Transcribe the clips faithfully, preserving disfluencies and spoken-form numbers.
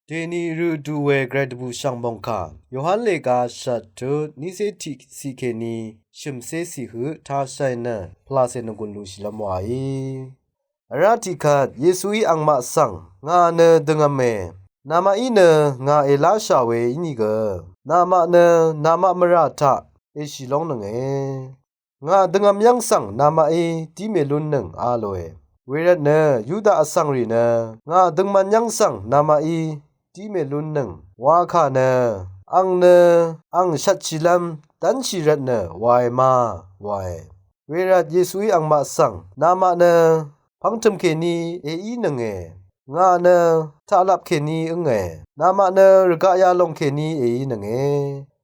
Dèni rø du we gvray dvbù shv̀ng mòngkà Yohan lèga shvt tut nícé tiqciq kèní shø̀mcé ciq høq tashàì nø pvlacè nònggùn luqshìlv́m wàí. Vrá tiqkvt Yesuí angmaq svng ngà nø døngv̄me. Namaqí nø ngà èláshà we ínìgø, namaq nø namaq mvrà taq èshì lóngnønge. Ngà døngv̄m yv́ng svng namaqí dí mèlúnnøng a lòe. Wervtnø Yuda vsvng rì nø ngà døngman yv́ng svng namaqí dí mèlúnnøng wa kà nø, ang nø ang shvtshìlv́m dv́nshì rvtnø wae ma, wae. Wervt Yesuí angmaq svng namaq nø pv̄ngtø̀m kèní èínønge. Ngà nø taqlap kèní ǿnge. Namaq nø rvgaq yalòng kèní èínønge.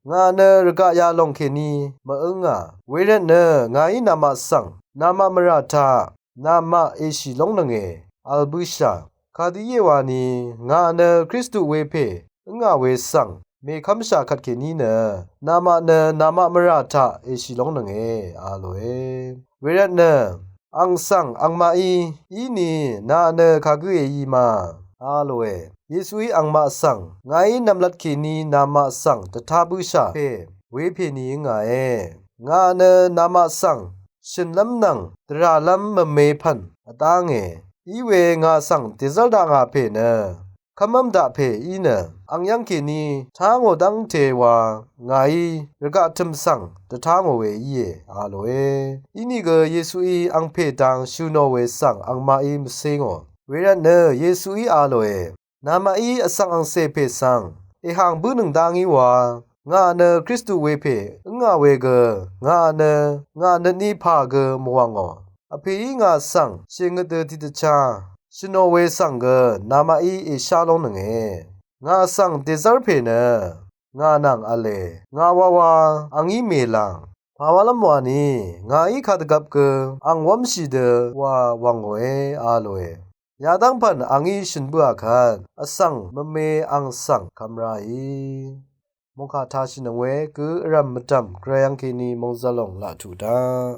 Ngà nø rvgaq yalòng kèní mv-ǿngà. Wervtnø ngàí namaq svng namaq mvrà taq namaq èshì lóngnønge, vl bǿshà. Kadø íe wani ngà nø Kristu wepè ǿngà we svng mèkv́mshà kvtkèní nø namaq nø namaq mvrà taq èshì lóngnønge a lòe. Wervtnø ang svng angmaqí íni nà nø kagǿ èí ma a lòe. Yesuí angmaq svng ngàí nv̀mlat kèní namaq svng dvtá bǿshà pè wepè ni ǿngàe. Ngà nø namaq svng shø̀nlv́m nvng dvràlv́m mvme pv̀n vdánge. Iwe ngà svng dèzv́r dakngà pè nø kv́mv́m daq pè í nø ang yv́ng kèní tá ngò dv́ngte wa ngàí rvgaq tø̀m svng dvtá ngò we íe a lòe. Inìgø Yesuí angpè dang shø̀ nò we svng angmaqí mvcé ngò. Wervtnø Yesuí a lòe. Namaqí vsvng angcè pè svng èhàng bǿnøng dá ngí wa, ngà nø Kristu wepè ǿngà we gø, ngà nø ngà nøtní pà gø mvwv̀ngò. Vpèí ngà svng shèngøt dø tiqdvchá shø̀ nò we svng gø namaqí èshá lóngnønge. Ngà svng dèzv́r pè nø ngà nvng v̄le. Ngà wawa a ngí mèlàng. Pàwálv́m wani ngàí kadvgvp gø ang wv́mshì dø wa wv̀ngòe a lòe. Yadv́ng pv̀n a ngí shø̀n bǿà kvt vsvng mvme ang svng kvm ráì. Mòngkà tashìnøng we gø vrv̀m mvdv̀m gvray yv́ng kèní mòngzv̀l lòng laq tuq daq.